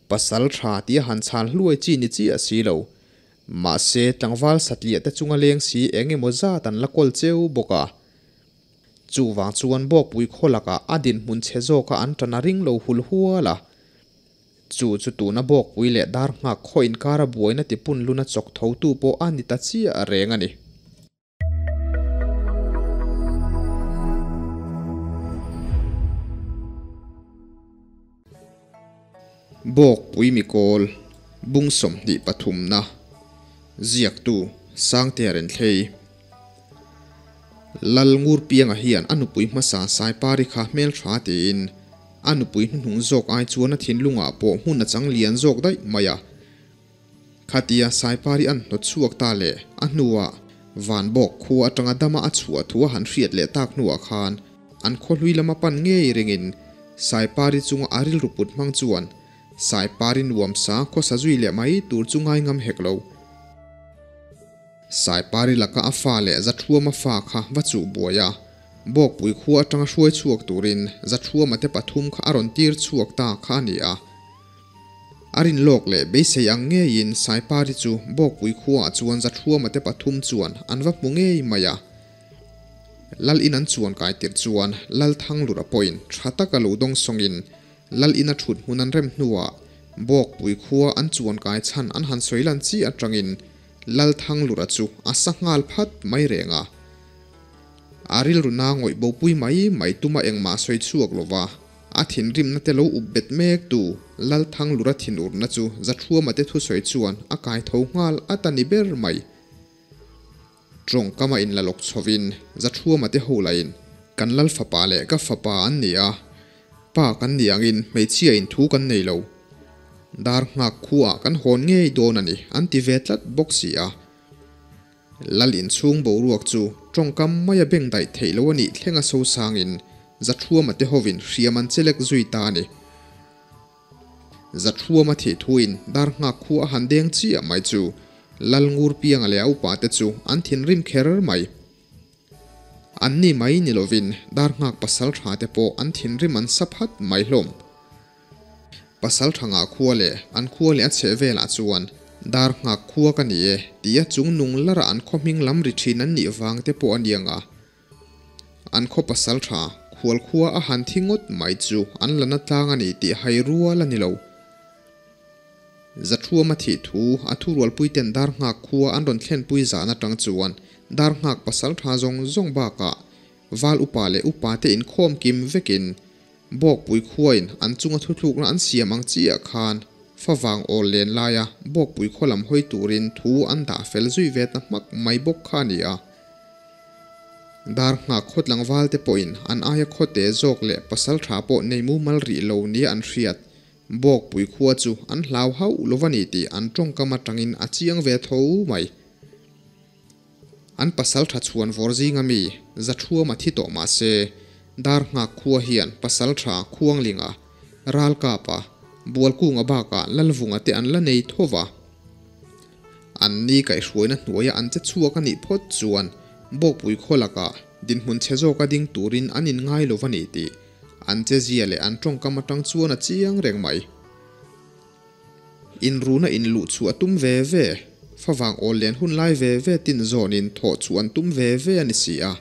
Pasalṭha tia han chhan hluai chi ni chiah si lo. Mahse, tlangval satliah te chunga leng si eng emaw zat an la kawl cheu bawk a. Chuvang chuan Bawkpui khaw lakah a dinhmun chhe zawka an ṭan a ring lo hul hual a. Chu chu tuna Bawkpui leh Darnghak khaw inkara buaina tipun luna chawk thotu pawh a ni ta chiah reng a ni. Bawkpui mikawl bung 23 na ziaktu Sangtea Renthlei Lal Ngurpianga hian a nupui hmasa Saipari kha hmeltha tiin a nupui hnuhnung zawk ai chuan a thinlungah pawh hmun a chang lian zawk daih mai a. Khatia Saipari an hnawt chhuak ta leh a hnuah Vanbawk khua atanga dama a chhuah thu a han hriat leh tak hnuah khan an khawhlui lama pan ngei ringin Saipari chunga a rilru put hmang chuan Saipari nuamsa khawsa zui leh mai tur chu ngai ngam hek lo. Saipari laka a fa leh Zathuama fa kha va chuh buai a, Bawkpui khua atanga hruai chhuak turin Zathuama te pathum kha a rawn tir chhuak ta kha a ni a. A rin lawk leh beisei ang ngeiin Saipari chu Bawkpui khuaah chuan Zathuama te pathum chuan an va hmu ngei mai a. Lal in an chuan kai tirh chuan Lal Thanglura pawhin tha taka lo dawng sawngin Lal in a thut hmun an rem hnuah Bawkpui khua an chuan kai chhan an han sawi lan chi atangin Lal Thanglura chu a sa nghal phat mai reng a. A rilru na ngawih bopui mai mai tuma engmah sawi chhuak lova a thinrimna te lo up bet mek tu Lal Thanglura thinurna chu Zathuama te thusawi chuan a kai tho nghal a ta ni ber mai. Tawngkama in la lawk chhovin Zathuama te ho lahin kan Lal fapa leh ka fapa an ni a, pa kan ni angin hmeichhia in thu kan nei lo. Dar nghak khuaah kan hawn ngei dawn a ni an ti ve tlat bawk si a. Lal inchhung boruak chu tawngkam maia beng daih theih lo a nih thlenga sosangin Zathuama te hovin hriam an chelek zui ta a ni. Zathuama thih thuin dar nghak khu a han deng chiah mai chu Lal Ngurpianga leh a upa te chu an thinrim kher mai. An ni mai ni lovin dar nghak pasal tha te pawh an thinrim an sa phat mai hlawm. Pasal tha ngah khua leh an khua leh a chheh velah chuan dar nghak khua ka ni e tia chung nung lara an khaw hming lam ri thin an nih vang te pawh a niang a. An khaw pasal tha khual khua a han thi ngawt mai chu an la na tlang a ni tih hai rual a ni lo. Zathuama thih thu a thurualpuiten dar nghak khua an rawn thlenpui zan atang chuan dar nghak pasal tha zawng zawng bakah val upa leh upa te inkhawm kim vekin Bawkpui khuain an chunga thuthlukna an siam ang chiah khan favang awl len laia Bawkpui khaw lam hawi turin thu an dah fel zui ve ta hmak mai bawk kha a ni a. Dar nghak khaw tlangval te pawhin an aia khawte zawk leh pasal tha pawh nei mumal rih lo nia an hriat Bawkpui khua chu an hlau hauh lo va ni tih an tawngkam atangin a chiang ve tho mai. An pasal tha chhuan vawr zinga mi Zathuam a thi tawh mah se, Dar nghak khua hian pasal tha Khuanglinga, Ralkapa, Bualkunga bakah Lalvunga te an la nei tho va. An ni kaihhruaina hnuaia an che chhuak a nih phawt chuan Bawkpui khaw lakah dinhmun chhe zawka ding turin an inngai lo va ni tih an che zia leh an tawngkam atang chuan a chiang reng mai. Inruna inluh chu a tum ve ve, favang awl len hun lai ve ve tin zawnin thawh chu an tum ve ve a ni si a.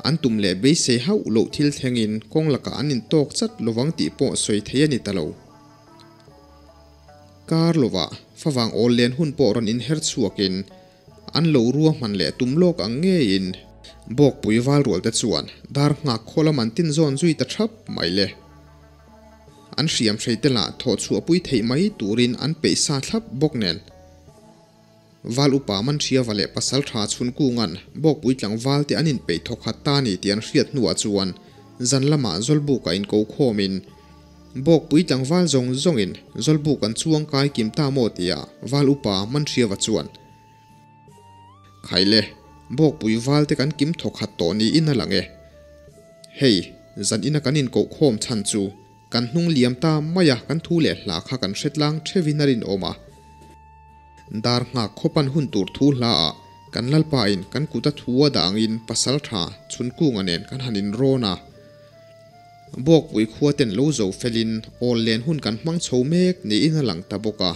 An tum leh beisei hauh loh thil thlengin kawng lakah an intawk chat lovang tih pawh sawi thei a ni ta lo. Kar lovah favang awl len hun pawh rawn inher chhuakin an lo ruahman leh tum lawk ang ngeiin Bawkpui valrual te chuan dar nghak khaw lam an tin zawn zui ta thap mai le. An hriam hrei te lah thawh chhuahpui theih mai turin an peih sa thlap bawk nen. Val upa Manhriava leh pasal tha chhun kungan Bawkpui tlangval te an inpeih thawk khat ta ni tih an hriat hnuah chuan zan lamah Zawlbuka inko khawmin Bawkpui tlangval zawng zawngin Zawlbuk an chuang kai kim ta maw tia Val upa Manhriava chuan Khaile, Bawkpui val te kan kim thawk khat tawh niin a lang e. Hei, zan ina kan inkoh khawm chhan chu kan hnung liam ta mai a kan thu leh hla kha kan hre tlang theuhin a rinawm a. Dar nghak khawpan hun tur thu hla ah kan Lalpa in kan kut a thu a dah angin pasal tha chhunkunga nen kan han inrawn a. Bawkpui khua ten lo zo felin awl len hun kan hmang chho mek niin a lang ta bawk a.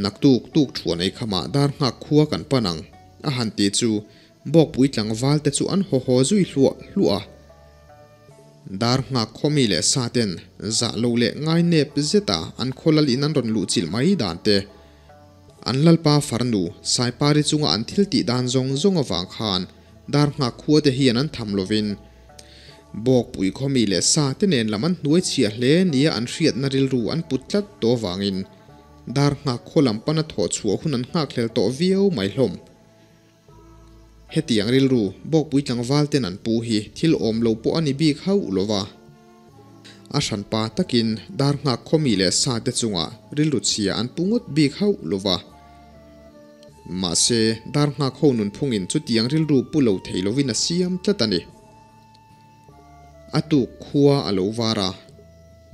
Naktuk tuk thuan ei khamah dar nghak khua kan pan ang a han ti chu Bawkpui tlangval te chu an haw haw zui hluah hluah a. Dar nghak khawmi leh sa ten zah lo leh ngai nep zeta an khaw lal in an rawn luh chilh mai dan te, an lalpa farnu Saipari chunga an thil tih dan zawng zawng avang khan dar nghak khua te hian an tham lovin Bawkpui khawmi leh sa te nen lam an hnuai chhiah hle nia an hriatna rilru an put tlat tawh avangin dar nghak khaw lam pana thawh chhuah hun an nghakhlel tawh viau mai hlawm. Hetiang rilru Bawkpui tlangval ten an pu hi thil awm lo pawh a ni bik hauh lo va. A hranpa takin dar nghak khawmi leh sa te chungah rilru chhia an pu ngawt bik hauh lo va. Mahse, dar nghak ho nunphungin chutiang rilru pu lo thei lovin a siam tlat a ni. A tuk khua a lo var a.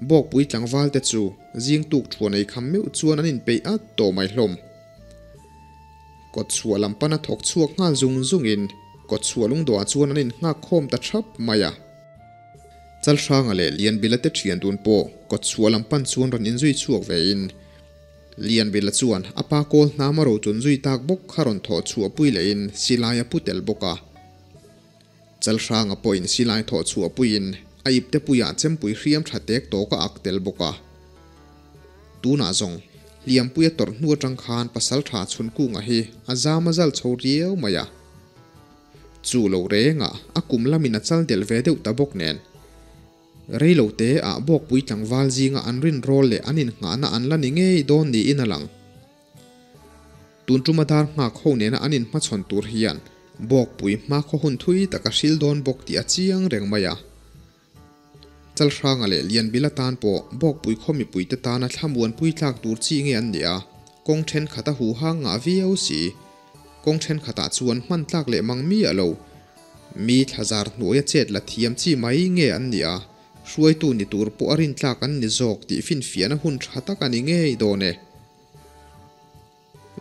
Bawkpui tlangval te chu zing tuk thuan ei kham meuh chuan an inpeih at tawh mai hlawm. Kawtchhuah lam pana thawk chhuak nghal zung zungin kawtchhuah lungdawhah chuan an innghak khawm ta thap mai a. Chalhranga leh Lianbila te thian dun pawh kawtchhuah lam pan chuan rawn inzui chhuak vein Lianbila chuan a pa kawl hnam a rochun zui tak bawk kha rawn thawh chhuah pui lehin silai a pu tel bawk a. Chalhranga pawhin silai thawh chhuah puiin a ipte puiah chempui hriam tha tek tawk a ak tel bawk a. Tunah zawng, hliampui a tawrh hnu atang khan pasaltha Chhunkunga hi a zam a zal chho riau mai a. Chu lo rengah a kum lamin a chal delh ve deuh ta bawk nen. Rei lo te ah Bawkpui tlangval zinga an rinrawl leh an innghahna an la ni ngei dawn niin a lang. Tun tuma dar nghak ho nena an inhmachhawn tur hian Bawkpui hmakhaw hun thui tak a hril dawn bawk tih a chiang reng mai a. Chalhranga leh Lianbila tan pawh Bawkpui khaw mipuite tana thlamuanpui tlak tur chi nge an nih a, kawng thenkhat a huhang ngah viau si. Kawng thenkhatah chuan hman tlak leh mang miah lo. Mi thlazar hnuaia chet la thiam chi mai nge an nih a, hruaitu ni tur pawh a rintlak an ni zawk tih finfiahna hun tha tak a ni ngei dawn e.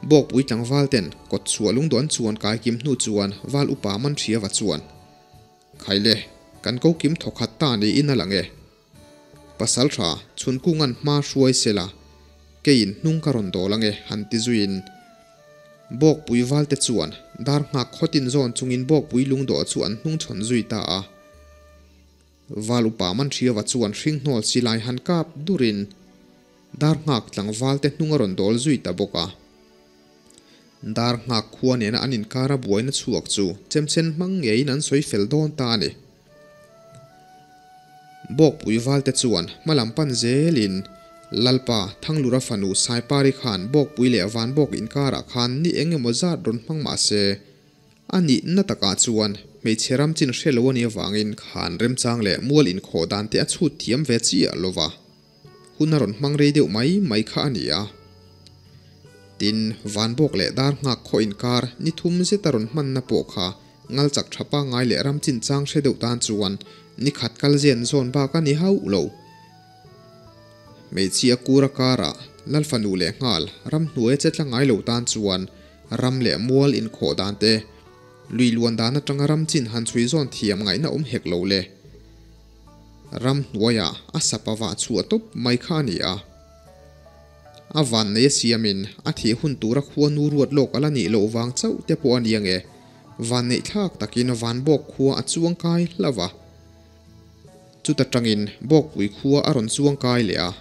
Bawkpui tlangval ten kawt chhuah lungduan chuan kai kim hnu chuan val upa man hria va chuan, Khaile, kan ko kim thawkhat ta niin a lang e. Pasal tha chhunkungan hma hruai sela, keiin hnung ka rawn dawl ange han ti zuiin Bawkpui valte chuan dar nghak khawtin zawn chungin Bawkpui lungdawh chu an hnung chhawn zui ta a. Val upa Manhriava chuan hringhnawl silai han kap durin dar nghak tlangval te hnung a rawn dawl zui ta bawk a. Dar nghak khua nena an inkar a buaina chhuak chu chemchen hmang ngeiin an sawi fel dawn ta a ni. Bawkpui valte chuan hma lam pan zelin Lalpa Thanglura fanu Saipari khan Bawkpui leh Vanbawk inkarah khan ni eng emaw zat rawn hmang mah se, A nihna takah chuan hmeichhe ram chin hre lo a nih avangin khan remchang leh mual inkhawh dan te a chhut thiam ve chiah lo va, hun a rawn hmang rei deuh mai mai kha a ni a. Tin, Vanbawk leh dar nghak khaw inkar ni thum zet a rawn hmanna pawh kha ngal chak tha pangngai leh ram chin chang hre deuh tan chuan ni khat kal zen zawn bak a ni hauh lo. Hmeichhia kur a karah Lalfanu leh nghal ramhnuai a che tla ngai lo tan chuan Ram leh mual inkhawh dan te, lui luan dan atanga ram chin han chhui zawn thiam ngaihna awm hek lo le. Ram hnuaiah a sapa vah chhuah tawp mai kha a ni a. A vannei a siamin a thih hun tura khua nu ruat lawk a la nih loh vang chauh te pawh a ni ange. Vanneih thlak takin Vanbawk khua a chuang kai hlauh a. Chuta tangin Bawkpui khua a rawn chuang kai leh a.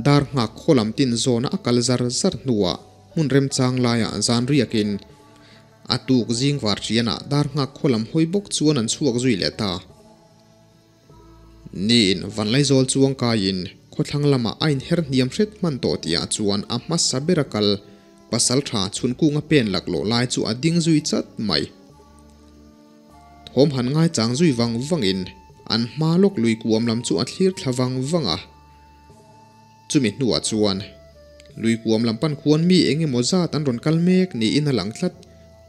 Dar nghak khaw lam tin zawna a kal zar zar hnuah hmun remchang laiah zan riakin a tuk zing var ṭianah dar nghak khaw lam hawi bawk chuan an chhuak zui leh ta. Niin Vanlaizawl chuang kaiin khawthlang lamah a inher hniam hret hman tawh tihah chuan a hmasa bera kal pasalṭha chhunkunga pen laklawh lai chu a ding zui chat mai. Thawm han ngaichang zui vang vangin an hma lawk lui kuam lam chu a thlir thla vang vang a. Chumi hnuah chuan lui kuam lam pan khuan mi eng emaw zat an rawn kal mek niin a lang tlat.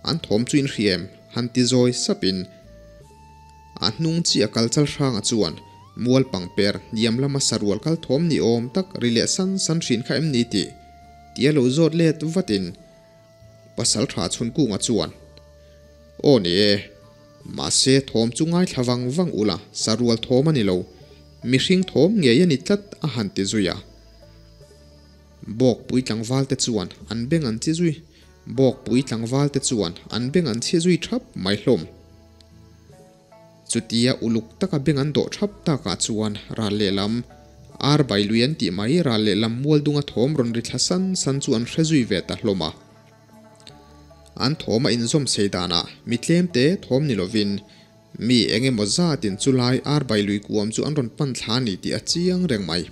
An thawm chu inhriam han ti zawi sapin a hnung chiah kal chal hranga chuan mual pangper hniam lama sarual kal thawm ni awm tak ri leh san san hrin kha em ni tih tia lo zawt let vatin Pasal tha chhun kunga chuan, Aw ni e, Mahse thawm chu ngaithla vang vang ula, sarual thawm a ni lo, mihring thawm ngei a ni tlat a han ti zui a. Bawkpui tlangval te chuan an beng an chi zui Bawkpui tlangval te chuan an beng an chhi zui thap mai hlawm. Chutia uluk taka beng an dawh thap takah chuan ral lehlam ar bai lui an tih mai ral lehlam mual dunga thawm rawn ri thla san san chu an hre zui ve ta hlawm a. An thawm a inzawm sei danah mi tlemte thawm ni lovin mi eng emaw zatin chu lai ar bai lui kuam chu an rawn pan thla a ni tih a chiang reng mai.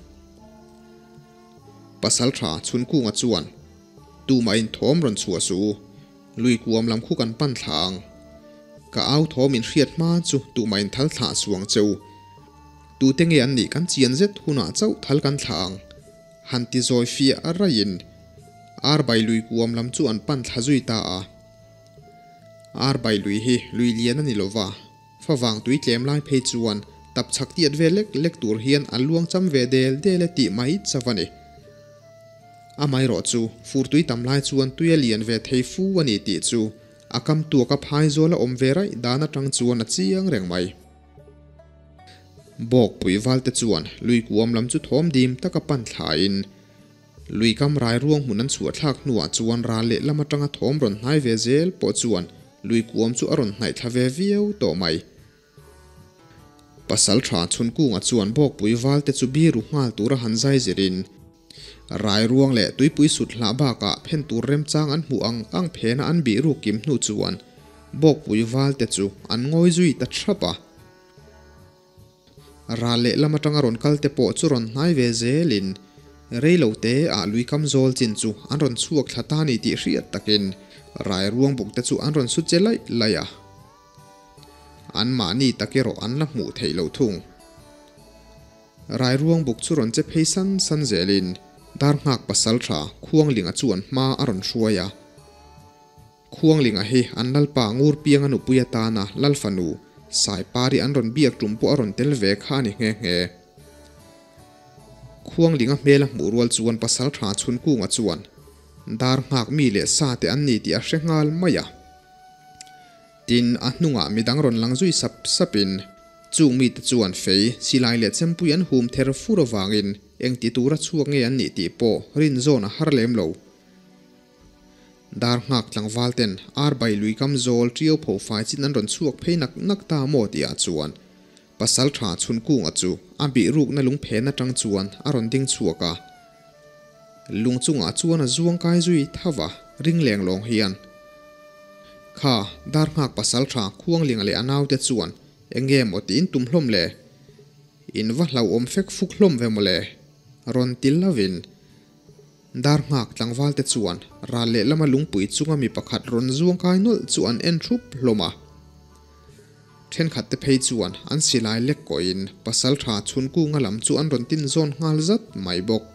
Pasaltha Chhunkunga chuan tumah in thawm rawn chhuah suh u, lui kuam lam khu kan pan thla ang. Ka au thawm in hriat hma chu tumah in thal thlah suang che u. Tute nge an nih kan chian zet hunah chauh thal kan thlah ang. Han ti zawi fiah raihin Arbai lui kuam lam chu an pan thla zui ta a. Arbai lui hi lui lian a ni lo va, favang tui tlem lai phei chuan tap chhak tiat ve lek lek tur hian a luang cham ve del del e tih mai chauh a ni. Amaherawh chu fur tui tam lai chuan tui a lian ve thei fu a ni tih chu a kam tuaka phai zawl a awm ve raih dan atang chuan a chiang reng mai. Bawkpui valte chuan lui kuam lam chu thawm dim taka pan thlain lui kam rai ruang hmun an chhuah thlak hnuah chuan ral leh lam atanga thawm rawn hnai ve zel pawh chuan lui kuam chu a rawn hnaih thla ve viau tawh mai. Pasal tha Chhunkunga chuan Bawkpui valte chu biru nghal tura han zai zirin rai ruang leh tuipui sut hlah bakah phen tur remchang an hmuh ang ang phena an bih ruk kim hnu chuan Bawkpui valte chu an ngawi zui ta thap a. Ral leh lam atanga rawn kal te pawh chu rawn hnai ve zelin rei lo te ah lui kam zawl chin chu an rawn chhuak thla ta ni tih hriat takin rai ruang buk te chu an rawn su che laih laih a. An mahni tak erawh an la hmuh theih loh thung. Rai ruang buk chu rawn che phei san san zelin Darnghak pasal tha Khuanglinga chu an hma a rawn hruai a. Khuanglinga hi an lalpa ngur pianga nupui atana Lalfanu Saipari an rawn biak tum pawh a rawn tel ve kha a ni nghe nghe. Khuanglinga hmel a hmuh rual chuan pasal tha Chhunkunga chuan Darnghak mi leh sa te an ni tih a hre nghal mai a. Tin, a hnungah midang rawn lang zui sap sapin chung mite chuan fei, silai leh chempui an hum ther fur avangin engti tura chhuak nge an nih tih pawh rin zawn a har lem lo. Dar nghak tlangval ten arbai lui kam zawl ṭiau pho fai chin an rawn chhuak phei nak nak ta maw tihah chuan pasal ṭha Chhunkunga chu a bih rukna lungphen aṭang chuan a rawn ding chhuak a. Lung chungah chuan a zuang kai zui tha va, ring leng lawng hian. Kha, dar nghak pasal tha Khuanglinga leh a naute chuan eng nge maw tiin tum hlawm le? In va hlauhawm fek fuk hlawm ve maw le? Rawn ti lovin. Dar nghak tlangvalte chuan ral lehlama lungpui chunga mi pakhat rawn zuang kai nawlh chu an en thup hlawm a. Thenkhat te phei chuan an silai lek kawhin pasaltha Chhunkunga lam chu an rawn tin zawn nghal zat mai bawk.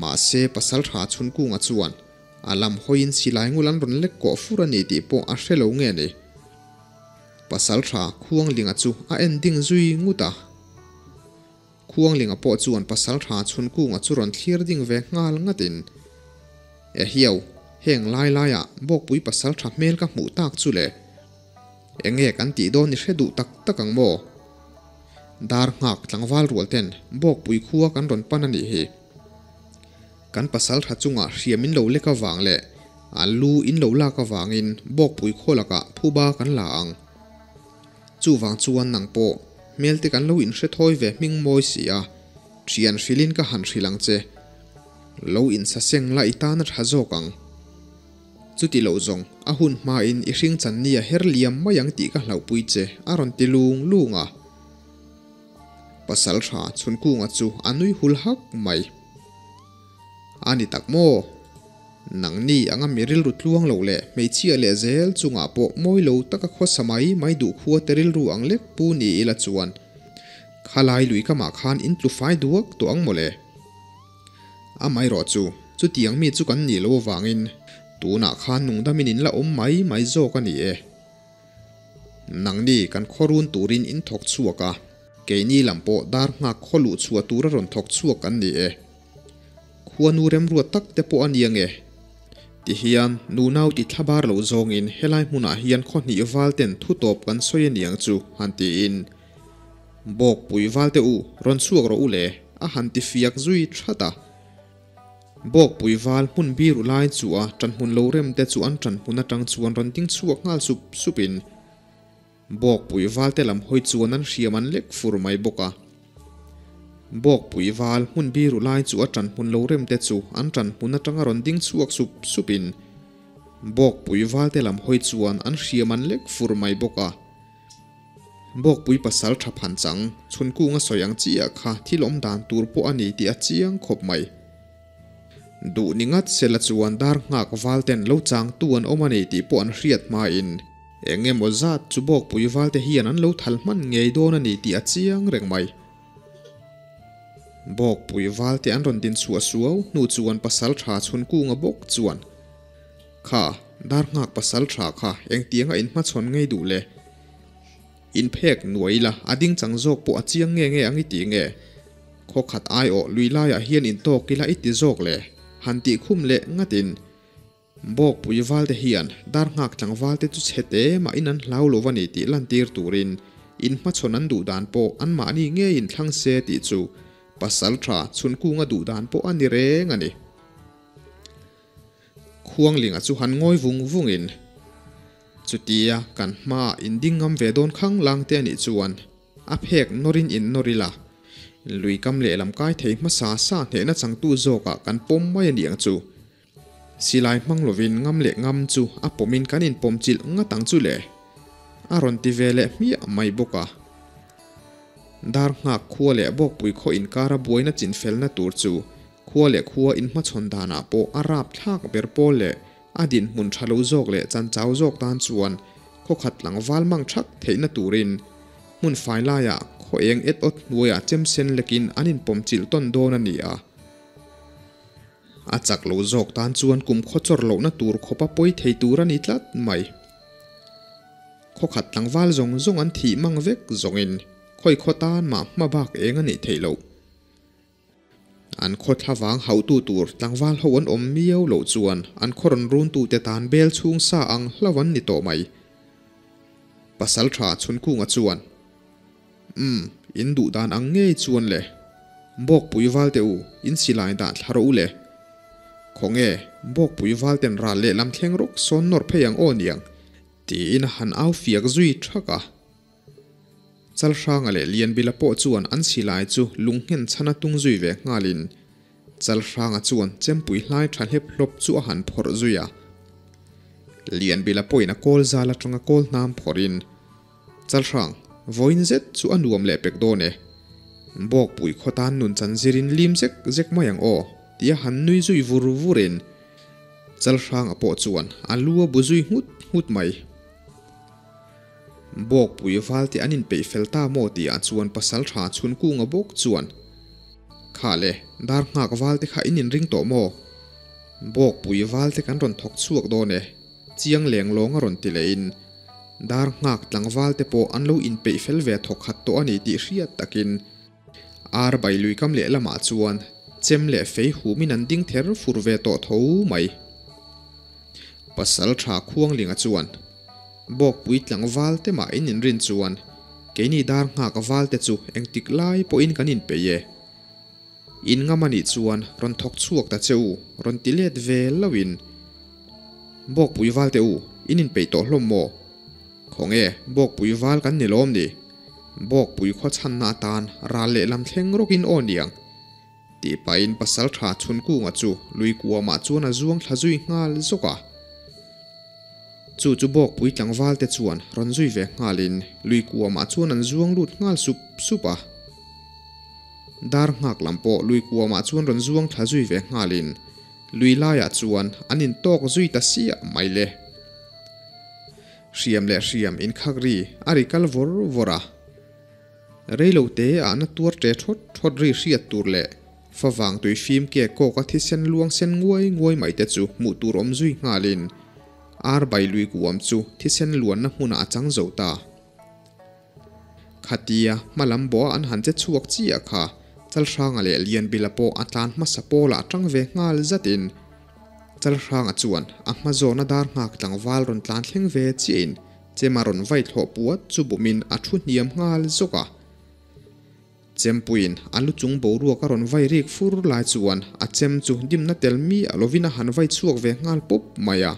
Mahse pasaltha Chhunkunga chuan a lam hawiin silai ngul an rawn lek kawh fur a ni tih pawh a hre lo nge ni. Pasaltha Khuanglinga chu a en ding zui ngut a. Khuanglinga pawh chuan pasaltha Chhunkunga chu rawn thlir ding ve nghal ngatin, E hiau, heng lai laiah Bawkpui pasaltha hmel ka hmuh tak chu le. Enge kan tih dawn i hre duh tak tak ang maw? Dar nghak tlangval rual ten Bawkpui khua kan rawn pan a nih hi. Kan pasaltha chungah hriam in lo lek avang leh a lu in lo lak avangin Bawkpui khaw lakah phuba kan la ang. Chuvang chuan nang pawh hmel te kan lo inhre thawi ve hming mawi si a, thian hrilhin ka han hrilh ang che. Lo insaseng la i tan a tha zawk ang. Chuti loh zawng, a hun hmain i hring channi a her liam mai ang tih ka hlauhpui che, a rawn ti lung lung a. Pasal tha Chhunkunga chu a nui hul hak mai. A ni tak maw? Nangni anga mi rilru tluang loh leh hmeichhia leh zel chungah pawh mawi lo taka khawsa mai mai duh khua te rilru ang lek pu ni ila chuan khalai lui kamah khan in tlu fai duak tawh ang mawle. Amaherawh chu, chutiang mi chu kan nih loh avangin tunah khan nungdamin in la awm mai mai zawk a ni e. Nangni kan khawrun turin in thawk chhuak a, keini lam pawh dar nghak khaw luh chhuah tura rawn thawk chhuak kan ni e. Khuanu remruat tak te pawh a ni ange. Tihian, nunau ti thlabar lo zawngin helai hmunah hian khaw hnih val ten thu tawp kan sawi a niang chu, han tiin. Bawkpui valte u, rawn chhuak rawh u le, a han ti fiak zui that a. Bawkpui val hmun biru lai chu a tanhmun lo rem te chu an tanhmun atang chuan rawn ding chhuak nghal sup supin Bawkpui valte lam hawi chuan an hriam an lek fur mai bawk a. Bawkpui val hmun biru lai chu a tanhmun lo rem te chu an tanhmun atanga rawn ding chhuak sup supin Bawkpui valte lam hawi chuan an hriam an lek fur mai bawk a. Bawkpui pasal tha phan chang, chhunkunga sawi ang chiah kha thil awm dan tur pawh a ni tih a chiang khawp mai. Duh ni ngat sela chuan dar nghak valten lo changtu an awm a ni tih pawh an hriat hmain eng emaw zat chu Bawkpui valte hian an lo thal hman ngei dawn a ni tih a chiang reng mai. Bawkpui valte an rawn din chhuah suau hnu chuan pasal tha chhunkunga bawk chuan, Kha, dar nghak pasal tha kha engtianga inhmachhawn ngei duh le? Inphek nuai ila, a ding chang zawk pawh a chiang nge nge ang i ti nge? Khaw khat aiawh lui laiah hian intawk ila i ti zawk le? Han tih khum leh ngatin Bawkpui valte hian dar nghak tlangvalte chu chhe te mahin an hlau lo va ni tih lantir turin inhmachhawn an duh dan pawh anmahni ngei inthlang se tih chu pasal tha chhunkunga duh dan pawh a ni reng a ni. Khuanglinga chu han ngawi vung vungin, Chutia kan hmaah inding ngam ve dawn khang lang te a nih chuan a phek nawrin in nawr ila, lui kam lehlam kai thei hmasa sa hnehna changtu zawkah kan pawm mai a ni ang chu. Silai hmang lovin ngam leh ngam chu a pawmin kan inpawm chilh ngat ang chu le, a rawn ti ve leh hmiah mai bawk a. Dar nghak khua leh Bawkpui khaw inkara buaina chinfelna tur chu Khua leh khua inhmachhawn danah pawh a rap thlak ber pawl leh a dinhmun tha lo zawk leh chanchau zawk tan chuan khaw khat tlangval mang thak theihna turin hmun fai laiah khaw eng et awt hnuaiah chem sen lekin an inpawm chilh tawn dawn a ni a. A chak lo zawk tan chuan kum khaw chawr lohna tur khawpa pawi thei tur a ni tlat mai. Khaw khat tlangval zawng zawng an thih mang vek zawngin khawi khaw tan mah hma bak eng a nih theih loh. An khaw thlavang hauhtu tur tlangval ho an awm miau loh chuan an khaw rawn runtute tan bel chhung sa ang hlauh an ni tawh mai. Pasaltha Chhunkunga chuan, Umm, in duh dan ang ngei chuan le. Bawkpui valte u, in silai dah thla rawh u le. Khawnge, Bawkpui valten ral lehlam thleng rawk sawn nawr phei ang aw niang, tiin a han au fiak zui thak a. Chalhranga leh Lianbila pawh chuan an silai chu lungnghen chhan a tung zui ve nghalin Chalhranga chuan chempui hlai tha hlep hlawp chu a han phawrh zui a. Lianbila pawhin a kawl zal atanga kawl hnam phawrhin, Chalhrang, vawiin zet chu a nuam leh pek dawn e. Bawkpui khaw tan nun chan zirin lim zek zek mai ang aw, tia han nui zui vur vurin Chalhranga pawh chuan a lu a bu zui nghut nghut mai. Bawkpui valte an inpeih fel ta maw tih ah chuan pasaltha Chhunkunga bawk chuan, Kha le, dar nghak valte kha in inring tawh maw? Bawkpui valte kan rawn thawk chhuak dawn e, chiang leng lawng a rawn ti lehin dar nghak tlangvalte pawh an lo inpeih fel ve thawk khat tawh a ni tih hriat takin ar bai lui kam lehlamah chuan chem leh fei humin an ding ther fur ve tawh tho mai. Pasaltha Khuanglinga chuan, Bawkpui tlangval te mah in inrin chuan keini dar nghak val te chu engtik lai pawhin kan inpeih e. In ngam a nih chuan rawn thawk chhuak ta che u, rawn ti let ve loin. Bawkpui val te u, in inpeih tawh hlawm maw? Khawnge, Bawkpui val kan ni lawm ni? Bawkpui khaw chhanna atan ral lehlam thleng rawkin aw niang. Tih pahin pasaltha Chhunkunga chu lui kuamah chuan a zuang thla zui nghal zawk a. Chu chu Bawkpui tlangvalte chuan rawn zui ve nghalin lui kuamah chuan an zuang lut nghal sup sup a. Dar nghak lam pawh lui kuamah chuan rawn zuang thla zui ve nghalin lui laiah chuan an intawk zui ta siah mai le. Hriam leh hriam inkhak ri a ri kal vawr vawr a. Reilo te ah na tuar ṭe ṭhawt ṭhawt ri hriat tur leh favang tui fim ke kawk a thisen luang sen nguai nguai mai te chu hmuh tur awm zui nghalin ar bai lui kuam chu thisen luanna hmunah a chang zo ta. Khatia hmalam bawh a an han che chhuak chiah kha Chalhranga leh Lianbila pawh a tlan hmasa pawlah ṭang ve nghal zatin. Chalhranga chuan a hma zawna dar nghak tlangval rawn tlan thleng ve chiahin chem a rawn vai thlawh puat chu bumin a thu hniam nghal zawk a. Chempuiin a lu chung boruak a rawn vai rik fur lai chuan a chem chu dimna tel mi a lovin a han vai chhuak ve nghal pawp mai a.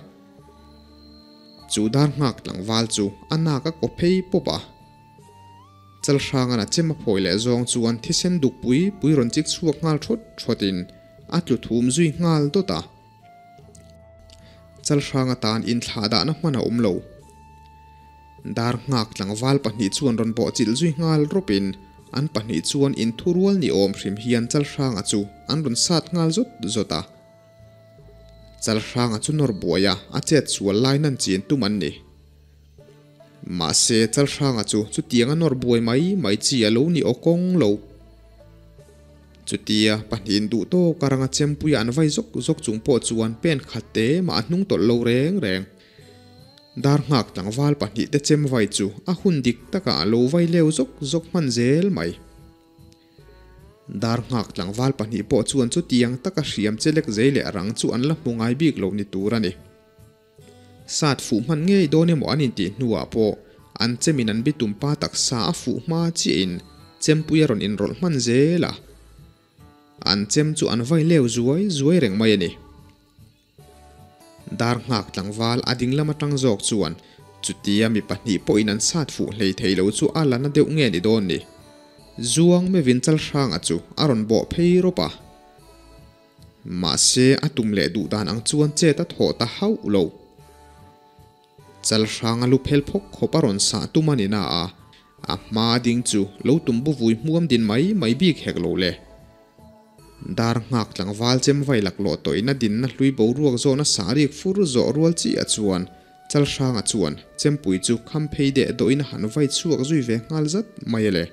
Chu dar nghak tlangval chu a nak a kaw phei pawp a. Chalhrangan a chem a phawi leh zawng chuan thisen duk pui pui rawn chik chhuak nghal thawt thawtin a tlu thum zui nghal dawt a. Chalhrang atan inthlah dahna hman a awm lo. Dar nghak tlangval pahnih chuan rawn bawhchilh zui nghal rawpin an pahnih chuan inthurual ni awm hrim hian Chalhranga chu an rawn sat nghal zawt zawt a. Chalhranga chu nawr buai a, a chet sual lai nan chin tum an ni. Mahse, Chalhranga chu chutiang a nawr buai mai mai chi a lo ni aw kawng lo. Chutia pahnihin duh tawk a ranga chempuia an vai zawk zawk chung pawh chuan pen khat te mah a hnung tawlh lo reng reng. Dar nghak tlangval pahnih te chem vai chu a hun dik takah a lo vai leu zawk zawk hman zel mai. Dar nghak tlangval pahnih pawh chuan chutiang taka hriam chelek zei leh rang chu an la hmu ngai bik lo ni tur a ni. Sat fuh hman ngei dawn emaw an intih hnuah pawh an chemin an bitum pa taksa a fuh hma chiahin chempui a rawn inrawlh hman zel a, an chem chu an vai leu zuai zuai reng mai a ni. Dar nghak tlangval a ding lam atang zawk chuan chutia mi pahnih pawhin an sat fuh hlei thei lo chu a la na deuh nge ni dawn ni. Zuang mevin Chalhranga chu a rawn bawh phei rawp a. Mahse, a tum leh duh dan ang chuan chet a thawh ta hauh lo. Chalhranga lu phel phawk khawp a rawn sah tum a ni na a, a hma ding chu lo tum bu vui hmuam din mai mai bik hek lo le. Dar nghak tlangval chem vai laklawh tawhin a dinna hlui boruak zawhna sahrik fur zawh rual chiah chuan Chalhranga chuan chempui chu kham phei deh dawhin a han vai chhuak zui ve nghal zat mai a le.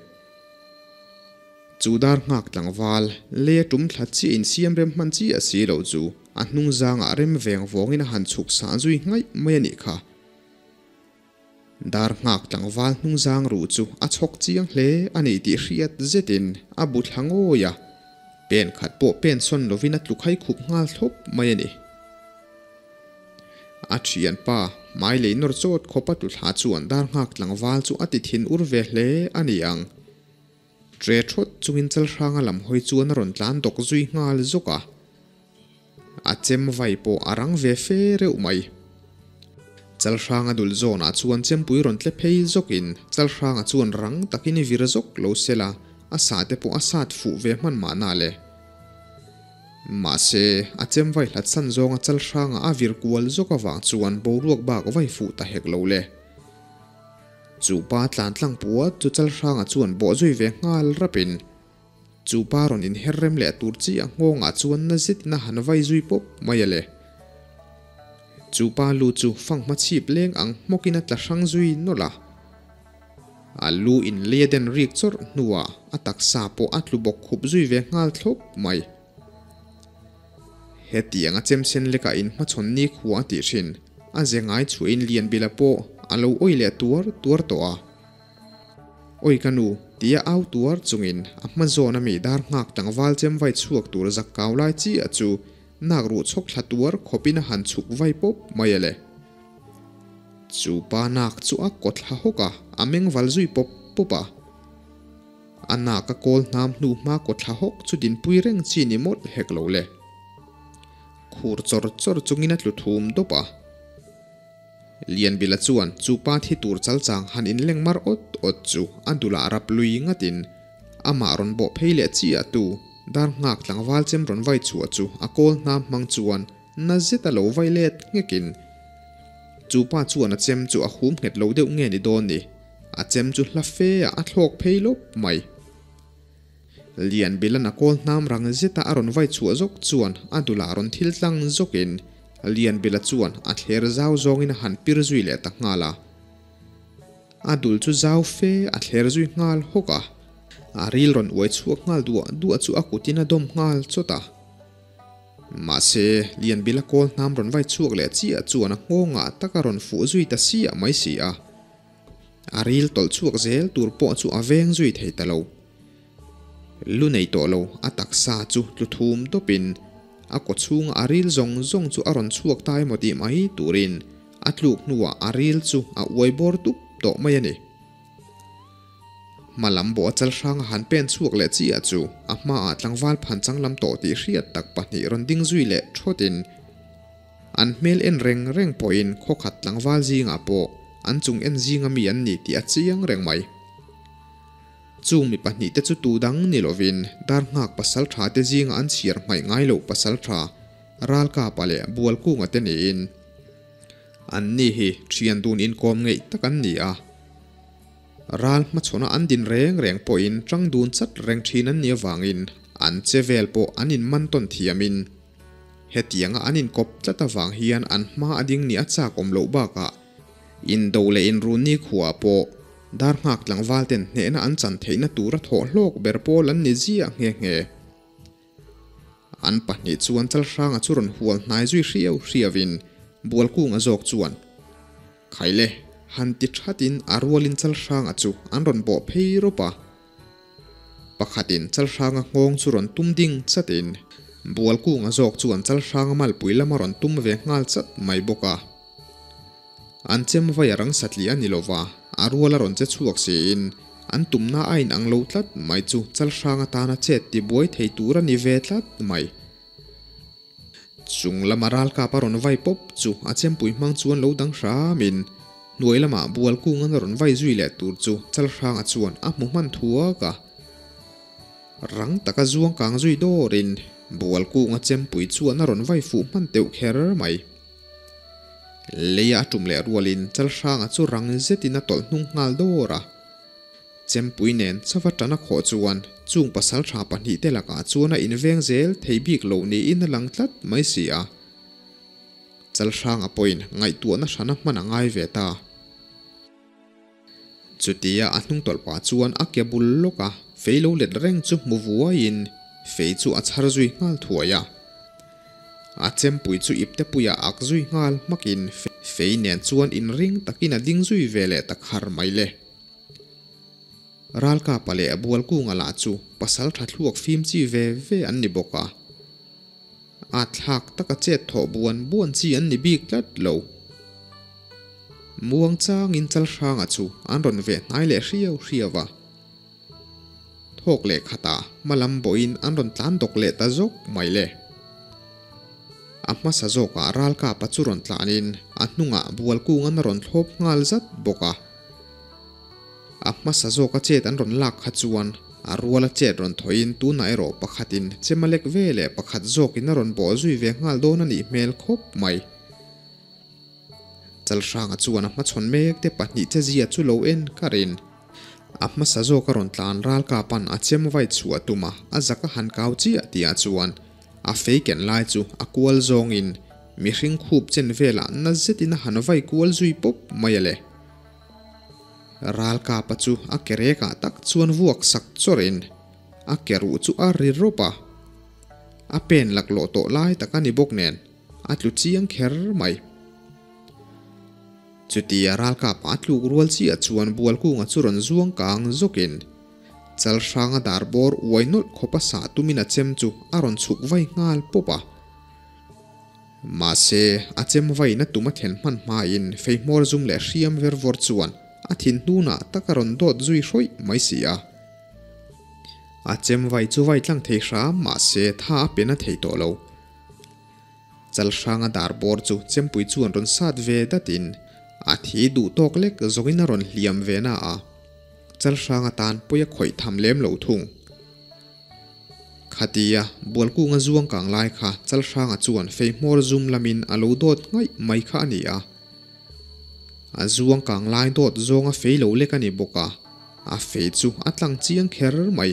Chu dar nghak tlangval, lei a tum thla chiah insiam rem hman chiah si lo chu a hnung zangah rem veng vawngin a han chhuk sah zui nghaih mai a nih kha. Dar nghak tlangval hnung zang ruh chu a chhawk chiang hle a ni tih hriat zetin a bu thla ngawi a, pen khat pawh pen sawn lovin a tlu khai khup nghal thlawp mai a ni. A thianpa, hmai lei nawr chawt khawp a tlu thla chuan dar nghak tlangval chu a ti thin ur ve hle a ni ang. Tre thawt chungin Chalhranga lam hawi chuan a rawn tlan dawk zui nghal zawk a, a chem vai pawh a rang ve fe reuh mai. Chalhranga dul zawnah chuan chempui rawn tle phei zawkin Chalhranga chuan rang takin i vir zawk lo sela a sah te pawh a sat fuh ve hman mahna le. Mahse, a chem vai hlat san zawnga Chalhranga a vir kual zawk avang chuan boruak bak vai fuh ta hek lo le. Chu pa tlan tlang puat chu Chalhranga chuan bawh zui ve nghal rapin chu pa rawn inher rem leh tur chi a nghawngah chuan na zetin a han vai zui pawp mai a le. Chu pa lu chu fanghma chhip leng ang hmawkin a tla hrang zui nawlh a. A lu in lei a den rik chawrh hnuah a taksa pawh a tlu bawk khup zui ve nghal thlawp mai. Hetiang a chemsen lekah in hmachhawn nikhua a tih thin. A ze ngai chhuahin Lianbila pawh a lo awi leh tuar tuar tawh a. Awi ka nu, tia au tuar chungin a hma zawn a mi dar nghak tlangval chem vai chhuak tur zak kau lai chiah chu nak ruh chhawk thla tuar khawpin a han chhuk vai pawp mai a le. Chu pa nak chu a kaw thla hawk a, a meng val zui pawp pawp a. A nak a kawl hnam hnu hma kaw thla hawk chu dinpui reng chi ni mawlh hek lo le. Khur chawr chawr chungin a tlu thum dawp a. Lianbila chuan chu pa thi tur chal chang han inleng mar awt awt chu a dulah rap lui ngatin amah rawn bawh phei leh chiah tu dar nghak tlangval chem rawn vai chhuah chu a kawl hnam hmang chuan na zet a lo vai let nghekin chu pa chuan a chem chu a hum nghet lo deuh nge ni dawn ni. A chem chu hla fe ah a thlawk phei lawp mai. Lianbilan a kawl hnam rang zeta a rawn vai chhuah zawk chuan a dulah rawn thil tlang zawkin Lianbila chuan a thler zau zawngin a han pir zui leh ta nghal a. A dul chu zau fe a thler zui nghal hawk a, a ril rawn uai chhuak nghal duah duah chu a kutin a dawm nghal chawt a. Mahse, Lianbila kawl hnam rawn vai chhuak leh chiah chuan a nghawngah tak a rawn fuh zui ta siah mai si a. A ril tawlh chhuak zel tur pawh chu a veng zui thei ta lo. Lu nei tawh lo, a taksa chu tlu thum tawpin A kawchhunga a ril zawng zawng chu a rawn chhuak ta emaw tih mai turin a tluk hnuah a ril chu a uai bawr tup tawh mai a ni. Hma lam bawh a chal hranga han pen chhuak leh chiah chu a hmaah tlangval phan changlam tawh tih hriat tak pahnih rawn ding zui leh thawtin an hmel en reng reng pawhin khawkhat tlangval zingah pawh an chung en zinga mi an ni tih a chiang reng mai. Chung mi pahnihte chu tu dang ni lovin Darnghak pasal tha te zinga an chhiar hmaih ngai loh pasal tha Ralkapa leh Bualkunga te niin an ni hi thian dun inkawm ngeih tak an ni a. Ral hmachhawn a an din reng reng pawhin tang dun chat reng thin an nih avangin an che vel pawh an inman tawn thiamin hetianga an inkawp tlat avang hian an hma a ding nih a chak awm loh bakah indo leh inrun nikhuaah pawh Darnghak tlangval ten hnehna an chan theihna tura thawh hlawk ber pawl an ni ziah nghe nghe. An pahnih chuan Chalhranga chu rawn hual hnai zui hriau hriauin Bualkunga zawk chuan, Khaile, han ti thatin a rualin Chalhranga chu an rawn bawh phei rawp a. Pakhatin Chalhranga nghawng chu rawn tum ding chatin Bualkunga zawk chuan Chalhranga malpui lama rawn tum ve nghal chat mai bawk a. An chem vai a rang satliah a ni lova, a rual a rawn che chhuak siin an tumna a inang lo tlat mai chu Chalhrang atana chet tibuai thei tur a ni ve tlat mai. Chung lama ralkap a rawn vai pawp chu a chempui hmang chuan lo dang hramin hnuai lamah bual kungan a rawn vai zui leh tur chu Chalhranga chuan a hmu hman thuak a. Rang taka zuang kang zui dawrin bual kunga chempui chuan a rawn vai fuh hman teuh kher mai. Leia a tum leh rualin Chalhranga chu rang zetin a tawlh hnung nghal dawr a. Chempui nen chava tan a khawh chuan chung pasal tha pahnihte lakah chuan a inveng zel thei bik lo niin a lang tlat mai si a. Chalhranga pawhin ngaihtuahna hrana hman a ngai ve ta. Chutia a hnungtawlh pah chuan a ke bul lawk a, fei lo let reng chu hmu vuaiin fei chu a chhar zui nghal thuai a. A chempui chu iptepuiah ak zui nghal hmakin fei nen chuan inring takin a ding zui ve leh ta khar mai le. Ralkapa leh Bualkunga lah chu pasal tha thluak fim chi ve ve an ni bawk a. A thlak taka chet thawh buan buan chi an ni bik tlat lo. Muang changin Chalhranga chu an rawn veh hnai leh hriau hriau a. Thawk leh khatah hmalam bawhin an rawn tlan dawk leh ta zawk mai le. A hmasa zawkah Ralkapa chu rawn tlanin a hnungah Bualkungan a rawn thlawp nghal zat bawk a. A hmasa zawka chet an rawn lak kha chuan a ruala chet rawn thawhin tunah erawh pakhatin chema lek ve leh pakhat zawkin a rawn bawh zui ve nghal dawn a nih hmel khawp mai. Chalhranga chuan a hmachhawn mek te pahnih che zia chu lo en karin a hmasa zawka rawn tlan ralkapan a chem vai chhuah tum a, a zak a han kau chiah tihah chuan a fei ken lai chu a kual zawngin mihring khup chen velah na zetin a han vai kual zui pawp mai a le. Ralkapa chu a ke rekah tak chuan vuak sak chawrin a ke ruh chu a ri rawp a, a pen laklawh tawh lai tak a ni bawk nen a tlu chiang kher mai. Chutia Ralkapa a tluk rual chiah chuan Bualkunga chu rawn zuang kang zawkin Chalhranga dar bawr uai nawlh khawpa sah tumin a chem chu a rawn chhuk vai nghal pawp a. Mahse, a chem vaina tum a thlen hman hmain fei hmawr zum leh hriam ver vawr chuan a thin hnunah tak a rawn dawt zui hrawih mai si a. A chem vai chu vai tlang thei hram mahse tha a pe na thei tawh lo. Chalhranga dar bawr chu chempui chuan rawn sat ve datin a thi duh tawk lek zawngin a rawn hliam ve na a. Chalhranga tan pawi a khawih tham lem lo thung. Khatia Bualkunga zuang kang lai kha Chalhranga chuan fei hmawr zum lamin a lo dawt ngaih mai kha a ni a. A zuang kang lai dawt zawnga fei lo lek a ni bawk a, a fei chu a tlang chiang kher mai.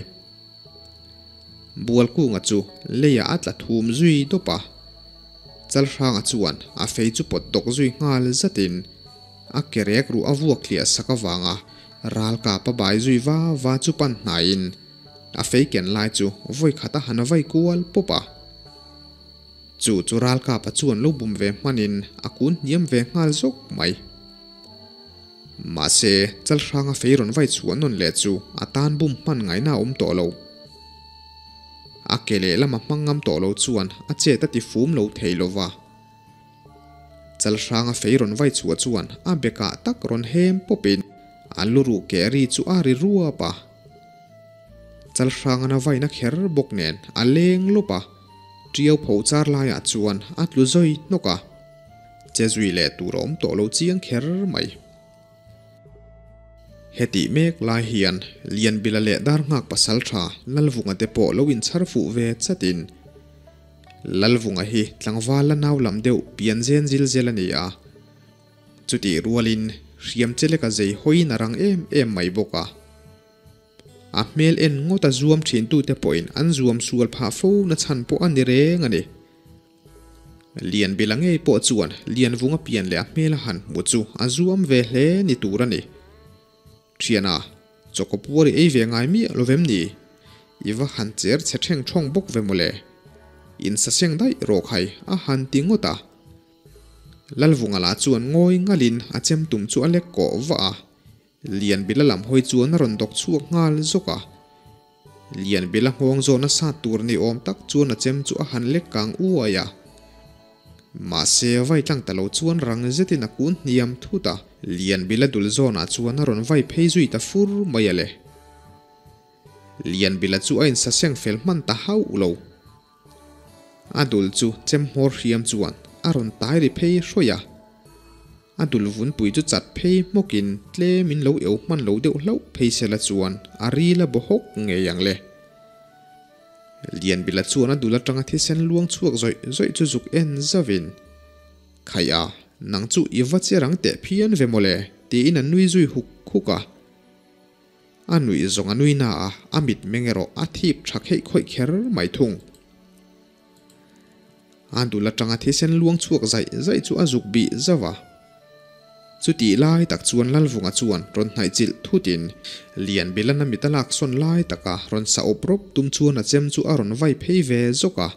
Bualkunga chu leiah a tla thum zui dawp a. Chalhranga chuan a fei chu pawt dawk zui nghal zatin a ke rek ruh a vuak hliah sak avanga ralkap a bai zui va va chu pan hnaiin A fei ken lai chu vawi khat a han vai kual pawp a. Chu chu ralkapa chuan lo bum ve hmanin a kun hniam ve nghal zawk mai. Mahse, Chalhranga fei rawn vai chhuah nawn leh chu a tan bum hman ngaihna a awm tawh lo. A ke lehlam a hmang ngam tawh lo chuan a chet a ti fum lo thei lo va. Chalhranga fei rawn vai chhuah chuan a bekah tak rawn hem pawpin a luruh keh ri chu a ri ruap a. Chalhrangan a vaina kher bawk nen a leng lawp a, ṭiau pho char laiah chuan a tlu zawi hnawk a. Che zui leh tur a awm tawh lo chiang kher mai. Hetih mek lai hian Lianbila leh Darnghak pasalṭha Lalvunga te pawh lo inchhar fuh ve chatin Lalvunga hi tlangval la nau lam deuh pian zen zil zel a ni a. Chutih rualin hriam chelek a zei hawiin a rang em em mai bawk a. A hmel en ngawt a zuam thintute pawhin an zuam sual phah fo na chhan pawh a ni reng a ni. Lianbila ngei pawh chuan Lianvunga pian leh a hmel a han hmu chu a zuam ve hle ni tur a ni. Thiana, chawkapuar i ei ve ngai miah lo vem ni? I va han cher chhe theng thawng bawk ve mawle. Insaseng daih rawh khai a han ti ngawt a. Lalvunga lah chuan ngawi ngalin a chem tum chu a lek kawh vah a. Lianbila lam hawi chuan a rawn dawk chhuak nghal zawk a. Lianbila nghawng zawhna sat tur ni awm tak chuan a chem chu a han lek kang uai a. Mahse, vai tlang ta lo chuan rang zetin a kun hniam thut a. Lianbila dul zawnah chuan a rawn vai phei zui ta fur mai a le. Lianbila chu a insaseng fel hman ta hauh lo. A dul chu chem hmawr hriam chuan a rawn tai ri phei hrawih a. A dul vunpui chu chat phei hmawkin tlem in lo eu hman lo deuh hlauh phei sela chuan a ril a baw hawk ngei ang le. Lianbila chuan a dul atanga thisen luang chhuak zawih zawih chu zuk en zauhin, Khaih a, nang chu i va che rang teh phian ve mawle, tiin a nui zui huk huk a. A nuih zawng a nui na a, a mitmeng erawh a thip tha kheih khawih kher mai thung. A dul atanga thisen luang chhuak zaih zaih chu a zuk bih zauh a. Chutih lai tak chuan Lalvunga chuan rawn hnaih chilh thutin Lianbilana mit a lak sawn lai taka rawn sa awp rawp tum chuan a chem chu a rawn vai phei ve zawk a.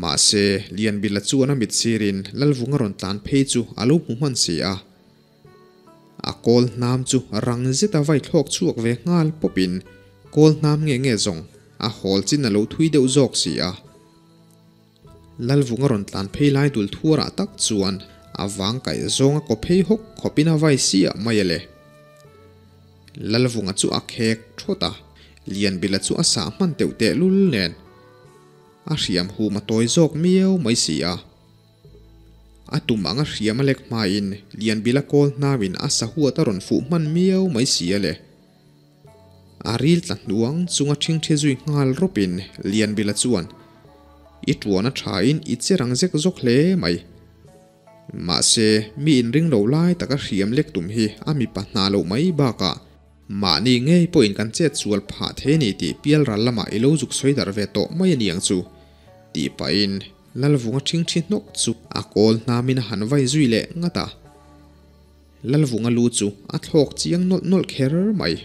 Mahse, Lianbila chuan a mit sirin Lalvunga rawn tlan phei chu a lo hmu hman si a. A kawl hnam chu rang zeta vai thlawk chhuak ve nghal pawpin kawl hnam nge nge zawng a hawl chin a lo thui deuh zawk si a. Lalvunga rawn tlan phei lai dul thuarah tak chuan a vang kaih zawng a kaw phei hawk khawpin a vai siah mai a le. Lalvunga chu a khek thawt a, Lianbila chu a sah hman teuh tehlul nen a hriam hum a tawi zawk miau mai si a. A tum anga hriam a lek hmain Lianbila kawl hnauin a sahuat a rawn fuh hman miau mai si a le. A ril tla hnuang chunga ṭhingṭhi zui nghal rawpin Lianbila chuan, I ṭuan a ṭhain i che rang zek zawk hle mai. Mahse, mi inring lo lai taka hriam lek tum hi a mipa hna loh mai bakah mahni ngei pawhin kan chet sual phah thei a ni tih pialral lamah i lo zuk sawi darh ve tawh mai a ni ang chu, tih pahin Lalvunga ṭhingṭhi hnawk chu a kawl hnamin a han vai zui leh ngat a. Lalvunga lu chu a thlawk chiang nawlh nawlh kher mai.